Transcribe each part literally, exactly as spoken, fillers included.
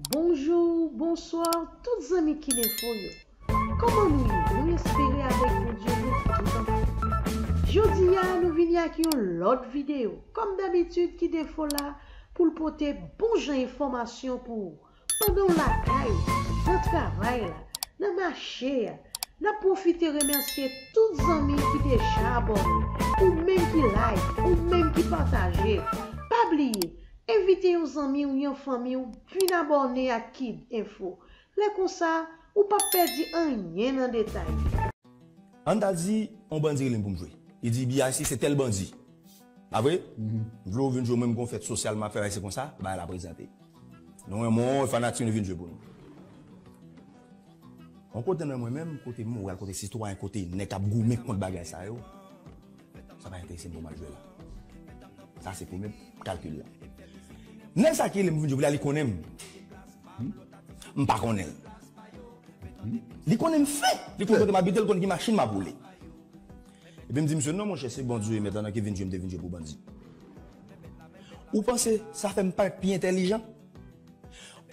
Bonjou, bonswa, tout zanmi Kid Info yo. Kòman nou ye? Nou espere avèk Bondye nou tout anfòm. Jodi a, nou vini ak yon lòt videyo. Kòm dabitid, Kid Info la pou l pote bon jan enfòmasyon pou ou. Pandan w lakay ou, nan travay la, nan mache a, n ap pwofite remèsye tout zanmi ki deja abòne, ou menm ki like, ou menm ki pataje. Pa bliye, envite yon zanmi w, yon fanmi w, vin abòne ak Kid Info. Lè konsa, ou p ap pèdi anyen nan detay. Ann ta di, yon bandi rele m pou m jwe. Li di, B I C, se tèl bandi. Pa vre? M vle w vin jwe mwen, m gon fèt sosyal m ap fè, se konsa bagay la prezante. Nou renmen w, fanatik nou vin jwe pou nou. Yon kote nan mwen menm, kote moral, kote sitwayen, kote nèg k ap goumen kont bagay sa yo, sa pa enterese m pou m al jwe la. Sa se premye kalkil la. Nèg sa ki rele m vin jwe pou li a, li konnen m. M pa konnen l. Li konnen m fen. Li konn kote m abite, li konn ki machin m ap woule. Epi m di misye, non, monchè, se Bondye, mentnan ki vin jwe, m te vin jwe pou bandi. Ou panse sa fè m parèt pi entèlijan?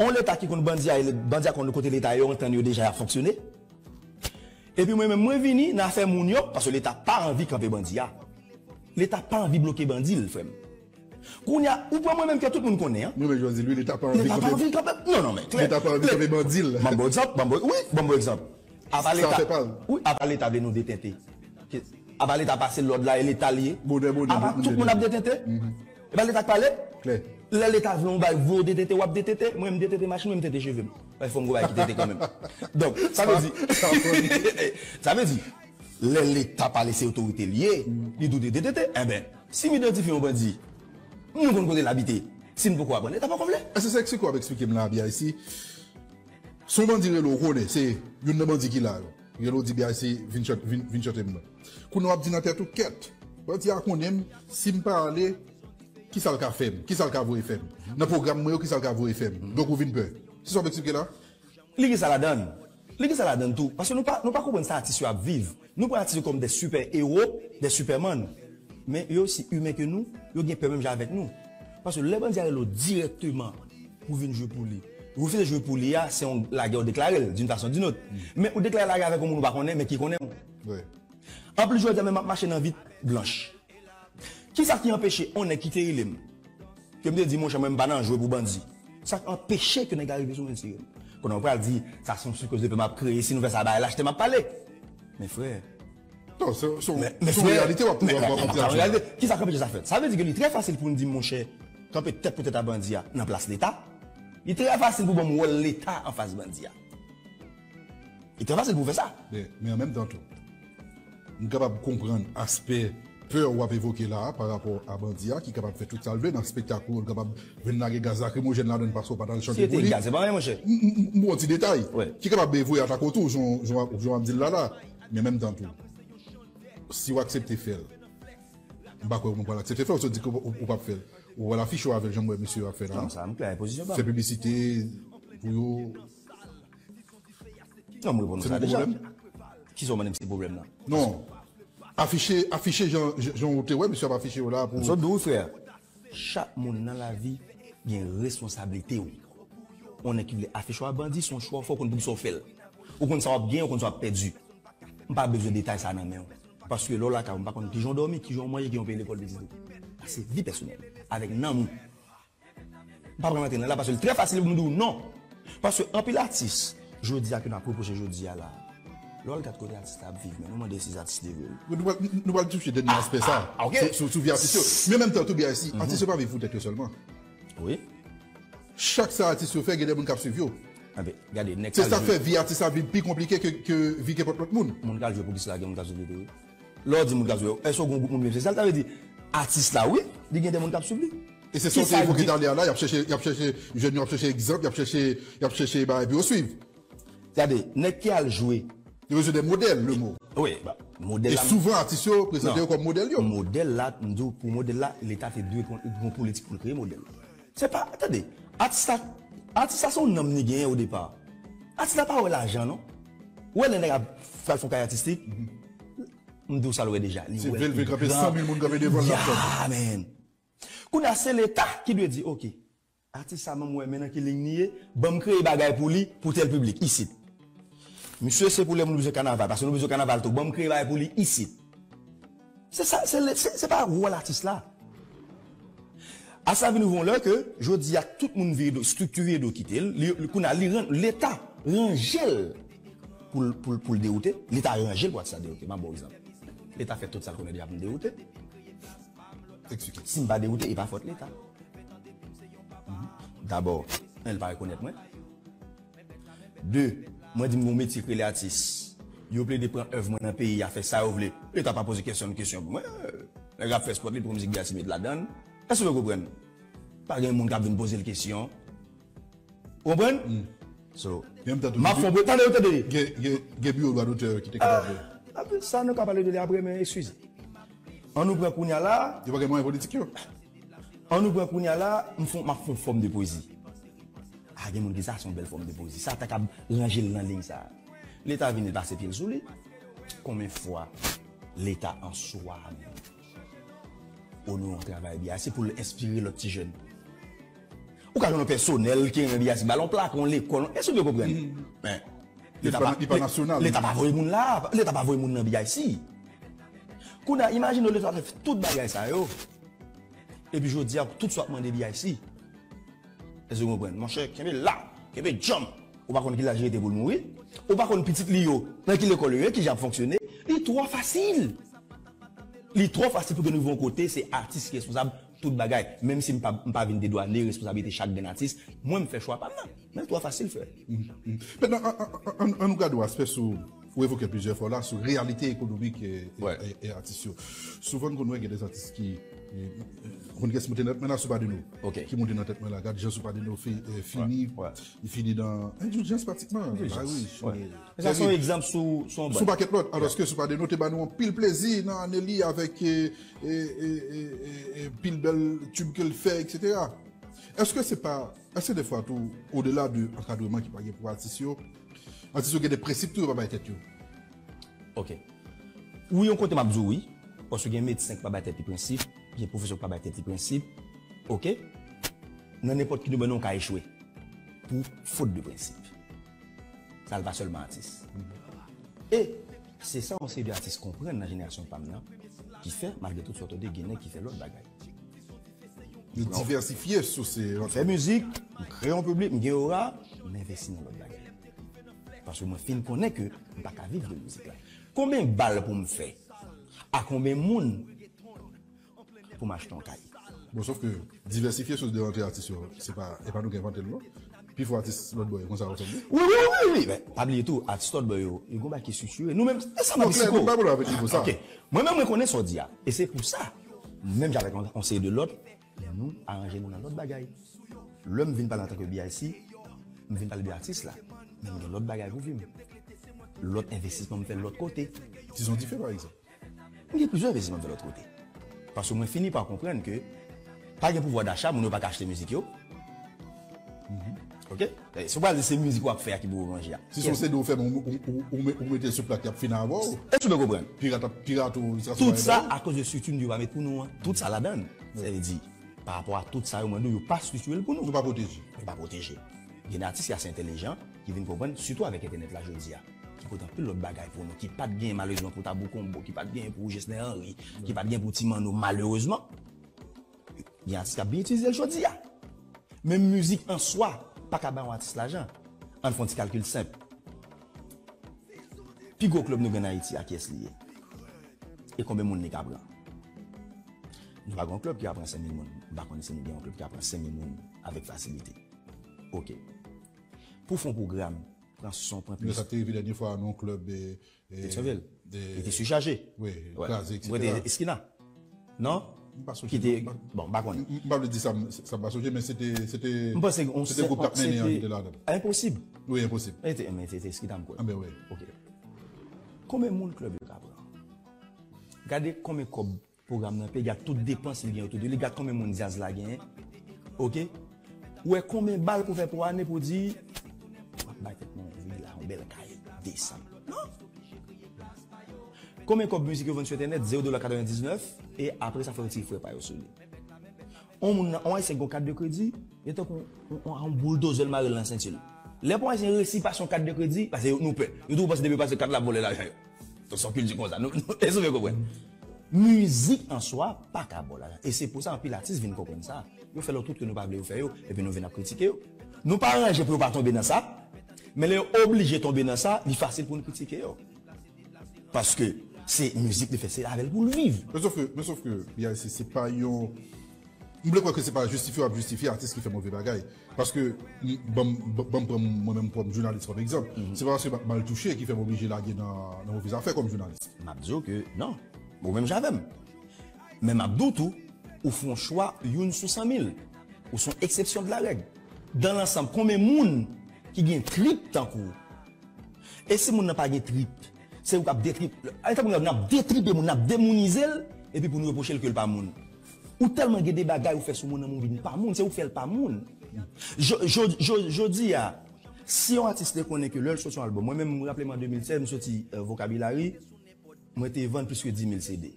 On leta ki konn bandi a, bandi a konn kote leta yo antann yo deja y ap fonksyone. Epi mwen menm, mwen vini nan afè moun yo, paske leta pa anvi kanpe bandi a. Leta pa anvi bloke bandi l, frè m. Kounye a, ou pran mwen menm ke tout moun konnen an. Mwen menm, jodi, wi, leta pa anvi kanpe. Leta pa anvi kanpe. Non, non, men klè. Leta pa anvi kanpe bandi l. Ban m bon egzanp, ban m bon, wi, ban m bon egzanp. Apa leta, wi, apa leta vle nou detente? Apa leta pase lòd la e leta l ye? Bonè, bonè, apa tout moun ap detente? E pa leta k pale? Klè. Lè leta vle yon bagay, vle w detente, w ap detente. Mwen, m detente machin, mwen, m tente cheve m. Fò m gwo bagay ki tente kanmenm. Donk, sa vle di, sa vle di, lè leta pale, se otorite l ye, li dwe detente. Enben, si m idantifye yon bandi, nou konn kote l abite. Si n poko aprann, leta poko vle. Èske se eksplike w ap eksplike m la, B I C? Se yon bandi rele w konnen, se youn nan bandi ki la yo. Rele w di B I C vin chante, vin, vin chante m nan. Kounye a w ap di nan tèt ou, kèt, bandi a konnen m, si m pa ale, kisa l ka fè m? Kisa l ka voye fè m? Nan pwogram mwen yo, kisa l ka voye fè m? Donk ou vin pè. Se sa w ap eksplike la? Li gen sa ladan l. Li gen sa ladan l tou. Paske nou pa, nou pa konprann sa atis yo ap viv. Nou pran atis yo kòm de sipè ewo, de sipèman. Men yo osi imen ke nou, yo gen pè menm jan avèk nou. Paske lè bandi a rele w dirèkteman pou vin jwe pou li, refize jwe pou li a, se yon lagè w deklare l, d'une façon ou d'une autre. Men ou deklare lagè avèk yon moun ou pa konnen, men ki konnen w. Anplis, jodi a menm m ap mache nan vit blanch. Kisa ki anpeche yon nèg ki te rele m, ke m te di, monchè, mwen, m pa nan jwe pou bandi? Sa k anpeche ke nèg la rive sou mwen, serye? Kounye a, ou pral di, sa se yon sikoz de pè m ap kreye, si nou fè sa, bagay la achte, m ap pale. Men frè. Non, se, se, men, men se yon frè, reyalite w ap, men, w ap, w ap, w ap, men, reyalite. Kisa k anpeche sa fèt? Sa vle di ke li trè fasil pou n di, monchè, kanpe tèt pou tèt a bandi a nan plas Leta. Li trè fasil pou ban m wòl Leta anfas bandi a. Li trè fasil pou w fè sa. Men, men an menm tan tou, m kapab konprann aspè pè w ap evoke la a pa rapò a bandi a, ki kapab fè tout sa l vle nan espektak ou, l kapab vin lage gaz lakrimojèn ladan l paske w pa t al chante pou li. Si se te gaz, se pa anyen, monchè. M, m, m, m ba w yon ti detay ki kapab voye atak otou, jan, jan, jan w ap di l la la. Men menm tan tou, si w aksepte fè l, m pa kwè moun pral aksepte fè l, ou di ke w, ou, ou p ap fè l. Ou pral afiche w avè l, jan m wè mesye yo ap fè la. Non, sa, m klè, pozisyon pa m. Fè piblisite pou yo. Non, m reponn ou sa deja. Kisa w mande m si pwoblèm nan? Non. Afiche, afiche jan, jan, jan ou te wè, mesye ap afiche yo la pou. M sot di w, frè. Chak moun nan lavi gen responsablite w. Yon nèg ki vle afiche w a bandi, se yon chwa w fè, w konn poukisa w fè l. Ou konn sa w ap genyen, ou konn sa w ap pèdi. M pa bezwen detay sa nan men w. Paske lè w lakay ou, m pa konn kijan w dòmi, kijan w manje, kijan w peye lekòl pitit ou. Sa se vi pèsonèl. Avèk nanm ou. M pa pral rantre nan la paske l trè fasil pou m di w non. Paske anpil atis, jodi a ke n ap repwoche jodi a la. Lè w al gad kote atis la ap viv, men nou mande si se atis li vre. Nou pral, nou pral touche dènye aspè sa. Ah, ok. Sou, sou, sou vi atis yo. Men menm tan tou, B I C, atis yo pa viv pou tèt yo sèlman. Wi. Chak sa atis yo fè, gen de moun k ap swiv yo. Anben, gade, nèg. Se sa k fè vi atis la vin pi konplike ke, ke vi kenpòt lòt moun. Moun k al jwe pou Krisla, gen moun k ap swiv li tou, wi. Lè w di moun k ap swiv, èske w gen yon gwoup moun menm? Se sa l ta vle di. Atis la, wi, li gen de moun k ap swiv li. E se sa w te evoke talè a la, y ap chèche, y ap chèche, jèn yo ap chèche egzanp, y ap chèche, y ap chèche bagay pou yo swiv. Gade, nèg ki al jwe. Yo bezwen de modèl, le mo. Wi, ba, modèl la. E souvan, atis yo prezante yo kòm modèl yo. Modèl la, m di w, pou modèl la, Leta te dwe gon, gon politik pou l kreye modèl. Se pa, tande, atis la, atis la se yon nanm li genyen o depa. Atis la pa wè lajan, non. Ou wè lè nèg ap pral fè yon karyè atistik, m di w sa l wè deja. Li wè l gran. Se vle l vle kanpe san mil moun kanpe devan l, l ap tann. Ya, man. Kounye a, se Leta ki dwe di, oke, Atis sa ban m wè men nan ki liy li ye, ban m kreye bagay pou li, pou tèl piblik, isit. Misye se pou lè moun bezwen kanaval, paske nou bezwen kanaval tou, ban m kreye bagay pou li isit. Se sa, se, se, se pa wòl atis la. Atis la vin rive yon lè ke, jodi a, tout moun vire do, estrikti vire do kite l, li, li, kounye a, li rann, Leta ranje l pou l, pou l, pou l dewoute, Leta ranje l pou atis la dewoute, m ap ba w egzanp. Leta fè tout sa l konnen deja pou l dewoute. Eksplike. Si m pa dewoute, e pa fòt Leta. Dabò, en, l pa rekonèt mwen. De, mwen di m gon metye k rele atis. Yo plede pran èv mwen nan peyi a, fè sa yo vle. Leta pa poze kèsyon, kesyon pou mwen. Nèg ap fè spòt, li pran mizik Beyonce met ladan l. Èske w konprann? Pa gen moun k ap vin poze l kesyon. Ou konprann? So, m ap fè yon, tande, tande. Gen, gen, gen biwo dwa dotè ki te kapab. Ah, sa nou ka pale de li apre, men eskize. An nou pran kounye a la. Yo pa gen mwayen politik yo. An nou pran kounye a la, m fon, m ap fè yon fòm de pwezi. Ah, gen moun ki di sa se yon bèl fòm de pwezi. Sa ta ka ranje l nan liy sa. Leta vini, l pase pye l sou li. Konbyen fwa Leta an swa menm onore yon travay B I C pou l enspire lòt ti jèn? Ou ka jwenn yon pèsonèl ki renmen B I C, ba l yon plak, yon lekòl, èske w konprann? Men, Leta pa, li pa nasyonal. Leta pa voye moun la, Leta pa voye moun nan B I C. Kounye a, imajine w Leta te fè tout bagay sa yo. Epi jodi a, tout sa w ap mande B I C. Èske w konprann? Monchè, kenbe la, kenbe djanm. Ou pa konn ki laj li rete pou l mouri. Ou pa konn pitit li yo, nan ki lekòl yo ye, kijan y ap fonksyone. Li twò fasil. Li twò fasil pou ke nou rive yon kote, se atis ki responsab tout bagay. Menm si m pa, m pa vin dedwane responsablite chak grenn atis, mwen m fè chwa pa m nan. Men l twò fasil, frè. Mentnan, an, an, an, an nou gade yon aspè sou, ou evoke plizyè fwa la, sou reyalite ekonomik e, e, e, e atis yo. Souvan n konn wè gen de atis ki, e, e, konn gen moun te nan, men la sou Padeno, ki monte nan tèt mwen la. Gad jan sou Padeno fi-, e, fini, li fini nan endijans pratikman. Endijans. Ba wi, men sa se yon egzanp sou, sou yon pakèt lòt. Alòske sou Padeno te ba nou anpil plezi nan ane li avèk, e, e, e, e, e, e pil bèl tib ke l fè, etsetera. Èske se pa, èske defwa tou, odela de ankadreman ki pa gen pou atis yo, atis yo gen de prensip tou yo pa bay tèt yo? Ok. Wi, yon kote m ap di w wi, paske gen medsen ki pa bay tèt li prensip, gen pwofesè ki pa bay tèt li prensip, ok? Nan nenpòt ki domèn ou ka echwe pou fot de prensip. Sa l pa sèlman atis. E se sa yon seri de atis konprann nan jenerasyon pa m nan, ki fè, malgre tout sa w tande, gen nèg ki fè lòt bagay. Yo divèsifye sou se lòt. M fè mizik, m kreye yon piblik, m gen ora, m envesti nan lòt bagay. Paske mwen fin konnen ke m pa ka viv de mizik la. Konbyen bal pou m fè? A konbyen moun pou m achte yon kay? Bon, sòf ke divèsifye sous de rantre atis yo, se pa, e pa nou ki envante l, non. Pifò atis lòt bò yo, konsa yo sanble. Wi, wi, wi, wi, men pa bliye tou, atis lòt bò yo, yo gon bagay ki estriktire. Nou menm, e sa m ap di, Siko. Mwen menm, mwen konnen sa w di a. E se pou sa, menm jan avèk yon, yon seri de lòt, nou aranje nou nan lòt bagay. Lè m vin pale antanke B I C, m vin pale de atis la. Men m gen lòt bagay pou vi m. Lòt envestisman m fè lòt kote. Tizon dife, pa egzanp. M gen plizyè envestisman m fè lòt kote. Paske mwen fini pa konprann ke pa gen pouvwa dacha, moun yo pa ka achte mizik yo. Ok? E, si w pral di se mizik w ap fè a ki pou w ranje a. Si se yon C D w fè, men ou, ou, ou, ou me-, ou mete l sou plak, y ap fini avè w. Èske w konprann? Pirat ap, pirat ou, sa se bagay. Tout sa akoz de estrikti nou yo pa met pou nou an. Tout sa ladan l. Sa vle di, pa rapò a tout sa yo, mwen di w, yo pa estrikti l pou nou. Nou pa pwoteje. Nou pa pwoteje. Gen atis ki ase entèlijan, ki vin konprann, sitou avèk entènèt la jodi a, ki pote anpil lòt bagay pou nou, ki pa t gen malerezman pou Tabou Combo, ki pa t gen pou Jesner Henry, ki pa t gen pou Ti Manno, malerezman. Gen atis k ap byen itilize l jodi a. Men mizik an swa pa ka bay yon atis lajan. Ann fè yon ti kalkil senp. Pi gwo klèb nou gen an Ayiti a, kiyès li ye? E konbyen moun li ka pran? Nou pa gen yon klèb ki ka pran senk mil moun. M pa konnen si nou gen yon klèb ki ka pran senk mil moun avèk fasilite. Ok. Pou fè yon pwogram, pran son, pran plis. Sa te rive dènye fwa nan yon klèb, e, e, Petyonvil. Li te sichaje. Wi, kraze, etsetera. Mwen te Eskina. Non? M pa sonje. Ki te, bon, m pa konnen. M, m pa vle di sa, m, sa m pa sonje, men se te, se te, m panse se te gwoup k ap mennen an ki te ladan. Enposib. Wi, Enposib. E te, men se te Eskina m kwè. Anben wi. Ok. Konbyen moun klèb yo ka pran? Gade konbyen kòb pwogram nan peye, gad tout depans li gen otou de li, gad konbyen moun djaz la genyen. Ok? Ou wè konbyen bal pou fè pou ane pou di, w ap bay tèt mwen yon villa, yon bèl kay, desann. Non! Konbyen kòb mizik yo vann sou entènèt? Zewo dola katrevendiznèf, e apre sa fò yo tire frè pa yo sou li. On moun nan, on ayisyen ki gen kat de kredi, e tankou on, on, on bouldozè l mare l nan senti l. Lè pou ayisyen resi pase yon kat de kredi, paske nou pè. Yo toujou panse depi yo pase kat la ap vòlè lajan yo. Donk se yon kilti konsa. Nou, nou, èske w konprann? Mizik an swa pa ka ba w lajan. E se pou sa anpil atis vin konprann sa. Yo fè lòt wout ke nou pa vle yo fè yo, epi nou vin ap kritike yo. Nou pa ranje pou yo pa tonbe nan sa, men lè yo oblije tonbe nan sa, li fasil pou nou kritike yo. Paske se mizik li fè, se avè l pou l viv. Men sof ke, men sof ke, B I C, se pa yon, m vle kwè ke se pa jistifye w ap jistifye atis ki fè move bagay. Paske, m, ban m, ban m pran mwen menm kòm jounalis kòm egzanp. Se pa paske m ap mal touche ki fè m oblije lage nan, nan move zafè kòm jounalis. M ap di w ke non, ou menm jan avè m. Men m ap di w tou, ou fè yon chwa youn sou san mil. Ou se yon eksepsyon de la règ. Dan lansanm, konbyen moun ki gen trip tankou w? E si moun nan pa gen trip, se ou k ap detrip. An tankou n ap detripe moun, n ap demounize l, epi pou nou repwoche l ke l pa moun. Ou tèlman gen de bagay ou fè sou moun nan, men ou vin pa moun, se ou k fè l pa moun. Jo-, jo-, jo-, jodi a, si yon atis te konnen ke lè l soti yon albòm, mwen menm, m raple m an de mil sèz, m soti, euh, Vokabilari, mwen te vann plis ke dis mil C D.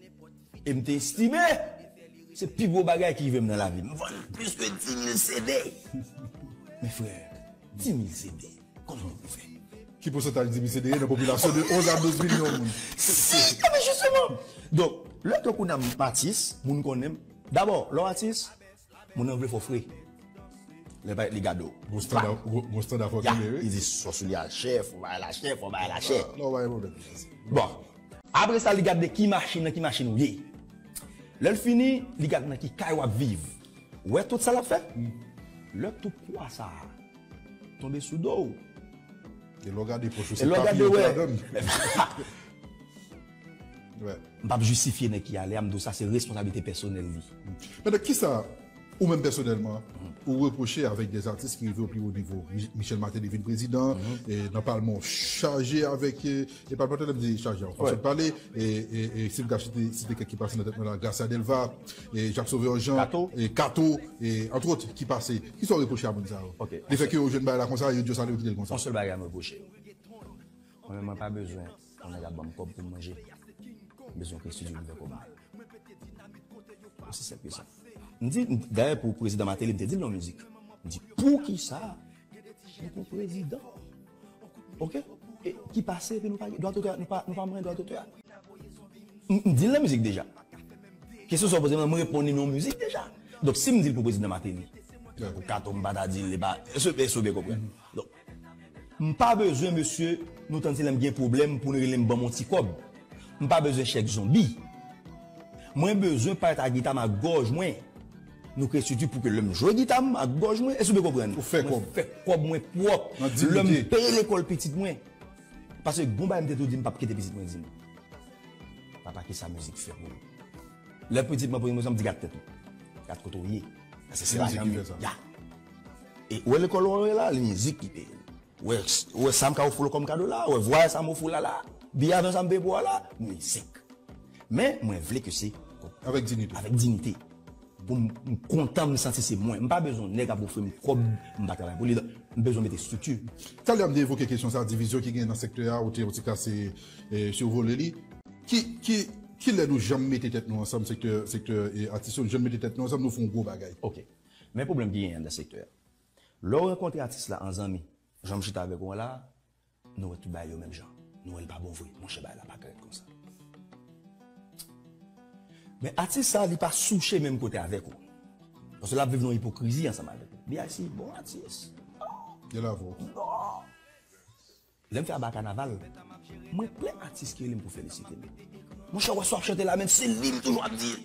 E m te estime se pi gwo bagay ki rive m nan lavi m. M vann plis ke dis mil C D. Men frè, dis mil C D, kòman w pou fè? Ki pousantaj dis mil C D ye nan popilasyon de onz a douz milyon moun? Si, non, men jisteman. Donk, lè ke kounye a m atis, moun konnen m. Dabò, lè w atis, moun nan vle fè w fre. Lè parèt li gade w. Gon standa, gon, gon standa fò kenbe, wi. Li di, sòsye a chè, fò bay la chè, fò bay la chè. Non, pa gen pwoblèm. Bon. Apre sa, li gade ki machin, nan ki machin ou ye. Lè l fini, li gade nan ki kay w ap viv. Ou wè tout sa l ap fè? Lè tout pwa sa a tonbe sou do w. E lè w gade pòch ou, se papye yo ki ladan l. M p ap jistifye nèg ki ale a, m di w sa se responsablite pèsonèl li. Men nan kisa ou menm pèsonèlman, ou repwoche avèk de atis ki rive o pli wo nivo? Mi-, Michel Martelly vin prezidan, e nan palman w chaje avèk, e, e palmantè, lè m di chaje an fason de pale, e, e, e si m ka site, site kèk ki pase nan tèt mwen la, Gracia Delva, e Jacques Sauveur Jean, e Kato, e antròt ki pase. Kisa w repwoche a moun sa yo? Lefètke yo jwenn bagay la konsa, yo di yo sa, yo kite l konsa. Yon sèl bagay m repwoche yo. Mwen menm, mwen pa bezwen yon nèg ap ban m kòb pou m manje. M bezwen yon kreyatè ki vin fè kòb mwen. Osi senp ke sa. M di, dayè pou prezidan Martelly, m te di l nan mizik. M di, poukisa nou pran prezidan? Oke? E ki pase, epi nou pa gen dwa dotè, nou pa, nou pa manyen dwa dotè a. M, m di l nan mizik deja. Kesyon sa w poze m nan, m reponn li nan mizik deja. Donk, si m di l pou prezidan Martelly, pou Kato, m pa ta di l, li pa, èske, èske w byen konprann? Donk, m pa bezwen, mesye, nou tann se lè m gen pwoblèm pou nou rele m ban m yon ti kòb. M pa bezwen chèk zonbi. Mwen bezwen parèt ak gita m ak gòj mwen. Nou kreye estrikti pou ke lè m jwe gita m ak gòj mwen, èske w byen konprann? Ou fè kòb. Mwen fè kòb mwen pwòp. Nan diyite. Lè m peye lekòl pitit mwen. Paske gon bagay m te toujou di m p ap kite pitit mwen di m. Papa, kisa mizik fè pou ou? Lè pitit mwen poze m kesyon, m di, gad tèt ou. Gad kote w ye. Paske se lajan m ye. Ya. E ou wè lekòl ou ye la, li mizik ki peye l. Ou wè, ou wè sa m ka ofri w kòm kado la, ou wè vwayaj sa m ofri w la la, biye avyon sa m peye pou w la, mizik. Men, mwen vle ke se avèk diyite. Avèk diyite. Pou m, m kontan, m santi se mwen. M pa bezwen nèg ap ofri m kòb, m pa travay pou li. M bezwen mete estrikti. Talè a m te evoke kesyon sa, divizyon ki gen nan sektè a, ou te yon ti kase, e, sivole li. Ki, ki, kilè nou janm mete tèt nou ansanm, sektè, sektè, e, atis yo, nou janm mete tèt nou ansanm, nou fè yon gwo bagay? Oke. Men pwoblèm ki genyen anndan sektè a. Lè w rankontre atis la an zanmi, jan m chita avèk ou an la, nou wè tout bagay yo menm jan. Nou wè l pa bon vre. Monchè, bagay la pa ka ret konsa. Men atis sa, li pa sou chemen menm kote avèk ou. Paske l ap viv nan ipokrizi ansanm avèk ou. B I C, bon atis. Gen lavou. Non. Lè m fè Aba Kanaval, mwen plen atis ki rele m pou felisite m. Monchè, wè sa w ap chante la, men se li m toujou ap di.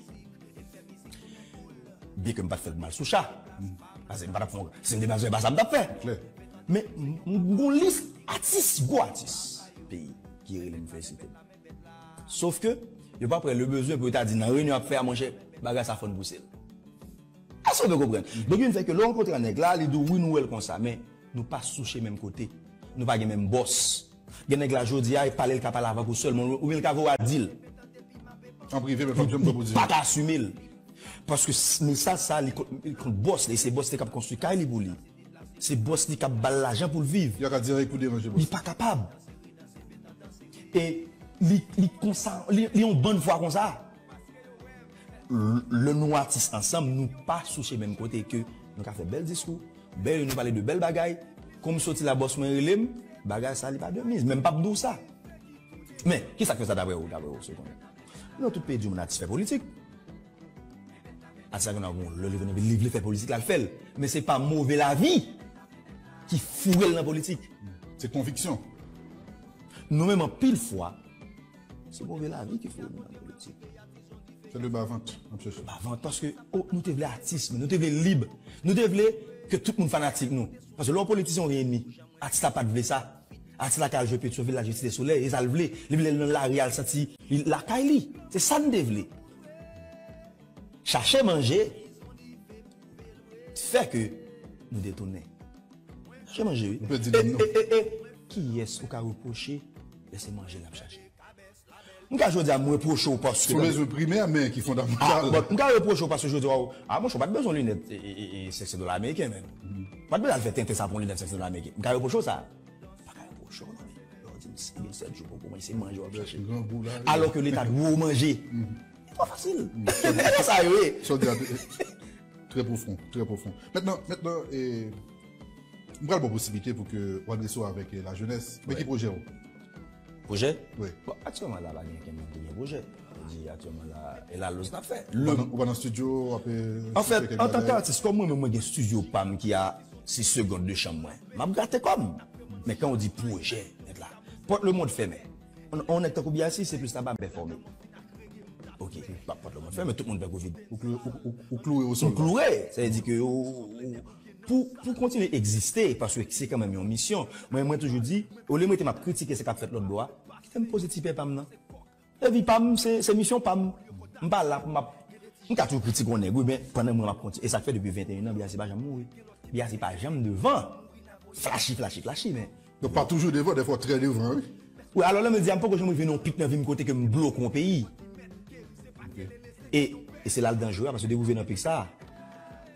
Byenke m pa t fè l mal sou cha. Paske m pa t ap fè yon, si m te mal sou cha, e pa sa m t ap fè. Klè. Men m, m gon lis atis, gwo atis peyi ki rele m felisite m. Sof ke yo pa prè le bezwen pou yo ta di nan reyinyon y ap fè a, monchè, bagay sa fò n pouse l. Èske w byen konprann? Donk, vin fè ke lè w rankontre ak nèg la, li di w, wi, nou wè l konsa, men nou pa sou chemen menm kote. Nou pa gen menm bòs. Gen nèg la, jodi a, e pale l ka pale avèk ou sèlman, oubyen l ka voye w al di l. An prive, men l p ap janm pran pozisyon. Li pa ka asime l. Paske s-, mesaj sa, li kont, li kont bòs li, se bòs li k ap konstwi kay li pou li. Se bòs li k ap ba l lajan pou l viv. Yo ka di anyen pou deranje bòs. Li pa kapab. E li, li konsa, li, li yon bann fwa konsa. l- lè nou atis ansanm, nou pa souche menm kote ke nou ka fè bèl diskou, bèl, nou pale de bèl bagay. Kon m soti la, bòs mwen rele m, bagay sa li pa de miz, men m p ap di w sa. Men, kisa k fè sa dapre ou, dapre ou, se konnen? Nan tout peyi di moun atis fè politik. Atis la gen dwa gon lè li vin li vle fè politik la, l fè l. Men se pa move lavi ki foure l nan politik. Se konviksyon. Nou menm anpil fwa, se move lavi ki foure nou nan politik. Se le bavant, m ap chèche. Bavant, paske oh, nou te vle atis, men nou te vle lib. Nou te vle ke tout moun fanatik nou. Paske lè yon politisyen ou gen enmi, atis la pa t vle sa. Atis la ka al jwe Petyonvil, la jwe Site Solèy, e sa l vle. Li vle al nan lari, al santi li lakay li. Se sa n te vle. Chache manje fè ke nou detounen. Chache manje, wi. Ou pèdi e, e, e, e, kiyès ou ka repwoche lè se manje l ap chache? M ka jodi a m repwoche w paske. Se yon bezwen primè, men ki fondamantal. Ah, bon, m ka repwoche w paske jodi a, ah, monchè, w pa t bezwen linèt e, e, e, e, senk san dola ameriken, men. Ou pa t bezwen al fè tenten sa pou yon linèt senk san dola ameriken. M ka repwoche w sa. M pa ka repwoche w, non, men. Lè w di m sis mil sèt jou poko manje, se manje w ap chache. Alò ke Leta dwe w manje. Twò fasil. E nan sa yo ye. Sa w di a, trè pwofon, trè pwofon. Mentnan, mentnan, e, m pral ba w posiblite pou ke w adrese w avèk, e, lajenès. Men ki pwojè w? Pwojè? Wi. Bon, aktyèlman la, pa gen kenn moun ki gen pwojè. Sa vle di, aktyèlman la, e la loz n ap fè. Ou pa nan, ou pa nan estidyo, w ap, e, anfèt, antanke atis, kòm mwen menm, mwen gen estidyo pa m ki a sis segonn de chanm mwen. M ap grate kò m. Men kan w di pwojè, nèt la, pòt lemonn fèmen. On, on nèg tankou B I C, se plis laba m pèfòme. Ok, pa, pa tout moun fè, men tout moun pè kou vid. Ou klou-, ou, ou, ou kloure o sol la. M kloure, sa vle di ke ou, ou, pou, pou kontinye egziste, paske se kanmenm yon misyon. Mwen, mwen toujou di, olye m rete m ap kritike sa k ap fèt lòt bò a, kite m poze ti pè pa m nan. Se vi pa m, se, se misyon pa m. M pa la pou m ap, m ka toujou kritike yon nèg, wi, men pandan mwen m ap kontinye. E sa k fè depi venteyen an, B I C pa janm mouri. B I C pa janm devan. Flachi, flachi, flachi, men Donk, pa toujou devan, dèfwa trè devan, wi. Wi, alò, lè m di a, m poko janm rive nan yon pik nan vi m kote ke m bloke yon peyi. E, e se la l danjere, paske depi w rive nan pik sa,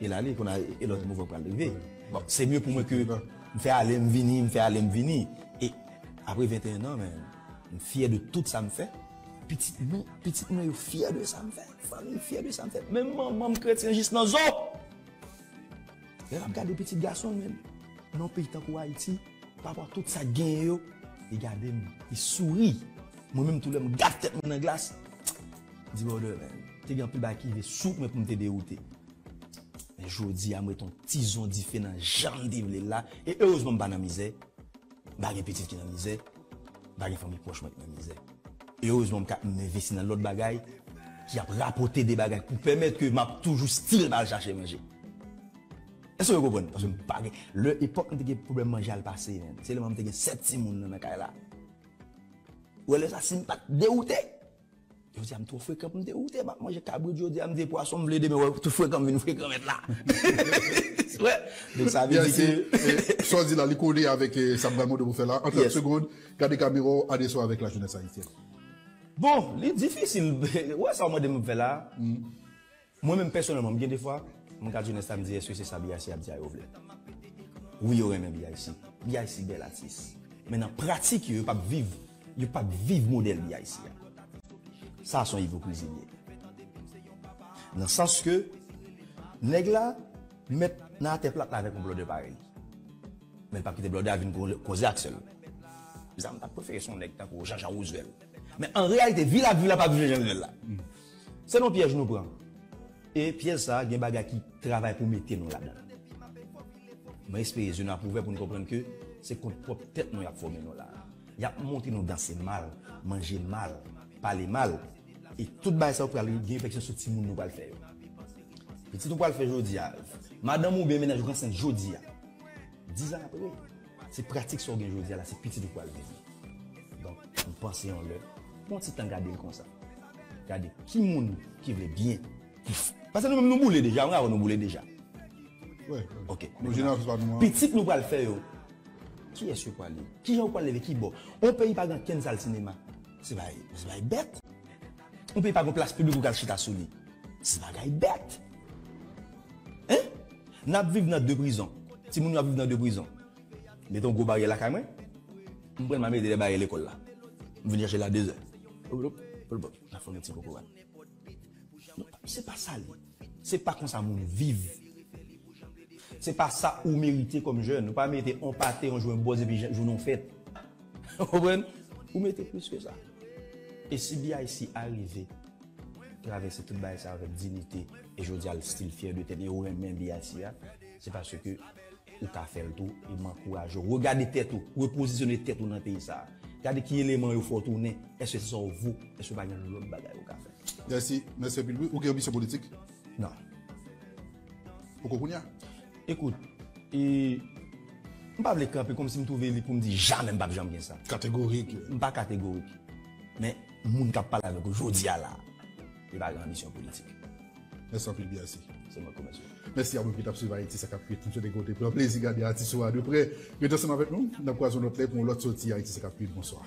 e la li, kounye a, e lòt mouvman pral rive. Bon, se mye pou mwen ke m fè ale, m vini, m fè ale, m vini. E apre venteyen an, men, m fyè de tout sa m fè. Pitit mwen, pitit mwen yo fyè de sa m fè. Fanmi m fyè de sa m fè. Menm manman m kretyen jis nan zo. Lè l ap gade pitit gason l, men, nan yon peyi tankou Ayiti, pa rapò a tout sa k genyen yo, li gade m, li souri. Mwen menm tou lè m gad tèt mwen nan glas, m di, brother, man, te gen anpil bagay ki rive sou mwen pou m te dewoute. Men jodi a, m ret yon tizon dife nan jan m te vle l la. E erezman m pa nan mizè. M pa gen pitit ki nan mizè, m pa gen fanmi pwòch mwen ki nan mizè. E erezman, m ka, m envesti nan lòt bagay ki ap rapòte de bagay pou pèmèt ke m ap toujou still pa al chache manje. Èske w konprann? Paske m pa gen, lè epòk m te gen pwoblèm manje a l pase, men. Se lè m te gen sèt timoun nan, nan kay la. Ou wè lè sa, si m pa t dewoute, Jodi a m twò frekan pou m te woute, m ap manje kabrit jodi a, m te pwason, m vle demen wè tou frekan m vin frekan mèt la. Wè. Donk sa vle di ke sa w di la, li kole avèk, eh, sa m pral mande w pou fè la. An trant segonn, gade kamera w, adrese w avèk lajenès ayisyèn. Bon, li difisil. Wè sa w mande m pou fè la. Mwen menm pèsonèlman, m gen de fwa, m gad jenès la, m di, èske se sa B I C ap di a yo vle? Wi, yo renmen B I C. B I C bèl atis. Men nan pratik yo, yo p ap viv, yo p ap viv modèl B I C a. Sa se yon ipokrizi l ye. Nan sans ke nèg la mèt nan atè plat la avèk yon blòdè parèy li. Men l p ap kite blòdè a vin ko-, koze ak sè l. Bizarman, m t ap prefere se yon nèg tankou Jean Jean Roosevelt. Men an reyalite, vi l ap viv la p ap viv Jean Jean Roosevelt la. Se yon pyèj nou pran. E pyèj sa a, gen bagay ki travay pou mete nou ladan l. Mwen espere zye nou ap ouvè pou nou konprann ke se kont pwòp tèt nou y ap fòme nou la a. Y ap montre nou danse mal, manje mal, pale mal. E tout bagay sa yo pral gen refleksyon sou timoun nou pral fè yo. Pitit ou pral fè jodi a, madanm ou byen mennaj ou k ansent jodi a, diz an apre, se pratik sa w gen jodi a la, se pitit ou pral viv li. Donk, m panse yon lè, pran ti tan gade l konsa. Gade ki moun ki vle byen. Paske nou menm nou boule deja, mwen avè w nou boule deja. Wi. Ok. Nou jenerasyon pa nou an. Pitit nou pral fè yo, kiyès yo pral ye? Kijan yo pral leve? Ki bò? Yon peyi pa gen kenn sal sinema. Se bagay, se bagay bèt. Yon peyi pa gen plas piblik ou ka al chita sou li. Se bagay bèt. Hein? N ap viv nan de prizon. Timoun yo ap viv nan de prizon. Mete yon gwo baryè lakay mwen. M pran m al mete dèyè baryè lekòl la. M vin chache l a de zè. N ap fè yon ti kokorat. Se pa sa li. Se pa konsa moun viv. Se pa sa ou merite kòm jèn. Ou pa merite on pate, on jwen bòz epi jounen w fèt. Ou konprann? Ou merite plis ke sa. E si B I C arive travèse tout bagay sa avèk diyite, e jodi a l still fyè de tèt li, e ou renmen B I C a, se paske ou ka fè l tou, e m ankouraje w. Regade tèt ou, repozisyone tèt ou nan peyi sa. Gade ki eleman yo fè w tounen, èske se sa w vo, èske pa gen lòt bagay ou ka fè? Mèsi, mèsi anpil wi. Ou gen anbisyon politik? Non. Poko kounye a? Ekout, e, m pa vle kanpe kòmsi m twouve li pou m di jamè m p ap janm gen sa. Kategorik. M pa kategorik. Men moun k ap pale avèk ou jodi a la, li pa gen anbisyon politik. Mèsi anpil, B I C. Se mwen k remèsye w. Mèsi a moun ki t ap swiv Ayiti sa k ap kwit. M swete ke w te pran plezi gade atis ou a de prè. Rete ansanm avèk nou, n ap kwaze yon lòt lè pou yon lòt soti Ayiti sa k ap kwit. Bonswa.